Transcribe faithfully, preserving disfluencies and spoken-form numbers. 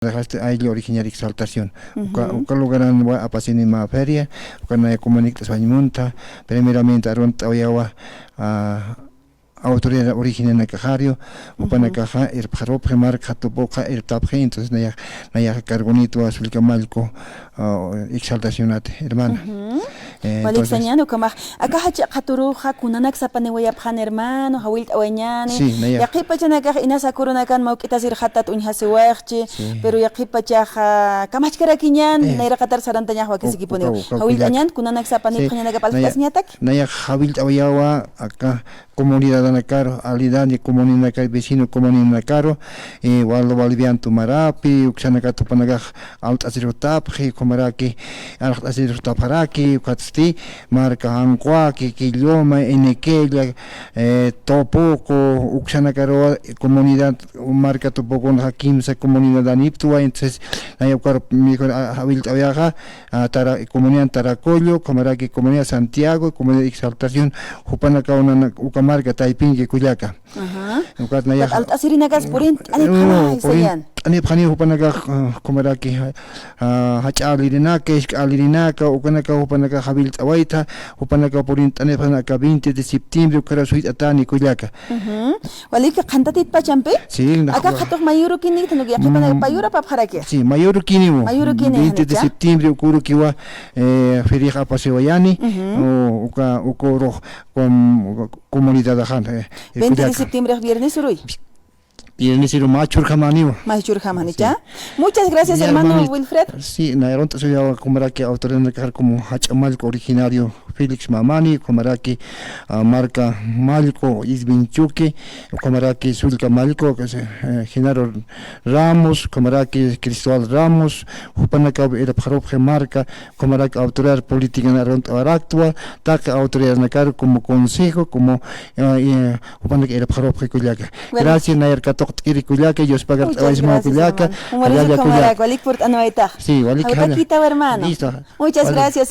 Dejasti ayllu originaria Exaltación. Uka, ujú, uka lugaran wa apasini mä feria, uka naya comuniqt'aswañ munta, primeramente arunt'awayawa, ah, autoridad originanakaxario, ujú, jupanakaxa irpxarupxi, marka tupuxa irptapxi, entonces naya, naya cargonitwa Sullka Mallku, ah, Exaltacionat, hermana. Ujú. Eh, walik entonces sañan, ukhamax, aka jach'a qhaturuxa kunanak sapaniwayapxän, hermano, jawillt'awayañäni. Sí, naya. Yaqhip pachanakax inas akurunakan mawk'itasirxatat uñjasiwaxchi, sí, pero yaqhip pachaxa kamachkarakiñän, eh, nayraqatar sarantañax wakisikipuniw. Uka, uka, uka, jawillt'añän, kunanak sapanipxañanakap, sí, naya, altasiñatak. Nayax jawillt'awayawa, aka comunidadanakaru, alidani comunidanakaru, vecino comunidanakaru, eh, wal, wal viantu marapi, uksanakat jupanakax alt'asirutapxi, ukhamaraki, alxt'asirutapxaraki, ukatsti, marka Janquaki, Quilluma, Iniquilla, eh, Tupuku, uksanakaru, comunidad, marka Tupukunxa kimsa comunidadaniptwa, entonces, naya ukar mejor, ah, jawillt'awayaxa, ah, Tara-, comunidad Taracollo, ukhamaraki comunidad Santiago, comunidad Exaltación, jupanakaw nana, uka marka taypinki kullaka. Ajá. Ukat nayax alt'asirinakas purint'anipxani, no, sayan. Purint'anipxani jupanakax, ah, ukhamaraki, ah, jach'a alirinaka, isk'a alirinaka, ukanakaw jupanakax jawillt'awayta, jupanakaw purint'anipxani aka veinte de septiembre, ukara suyt'atani kullaka. Ujú. Waliki, qhantatit pachampi? Sí, aka qhatux mayurukini, thanuki yaqhipanaka, mm, payurapapxaraki. Sí, mayurukiniw. Mayurukini, veinte de septiembre, uka urukiwa, eh, ferix apasiwayani, ujú, o, uka, uka urux, com-, comunidad ajan, eh, veinte de septiembre, viernes uruy. Viernes uruy mä churjamaniwa. Mä churjamani, sí, ya. Muchas gracias, ya, hermano Wilfred. Sí, nayax arunt'asiwayawa, ukhamaraki autoridad nakaxar como Jach'a Mallku originario Félix Mamani, ukhamaraki, ah, marka Mallku Edwin Chuque, ukhamaraki Sullka Mallku, que es, eh, Genaro Ramos, ukhamaraki Cristóbal Ramos, jupanakaw irpxarupxi marka, ukhamaraki autoridad política arunt'awaraktwa, taqi autoridad nakaru como consejo, como, eh, eh, jupanakaw irpxarupxi kullaka. Bueno. Gracias, nayar katuqt'iri kullaka, Dios pagart'awaysma kullaka. Muchas gracias, hermano. Walik purt'anwaytax. Sí, walik jala. Jawtakitaw, hermano. Listo. Muchas gracias.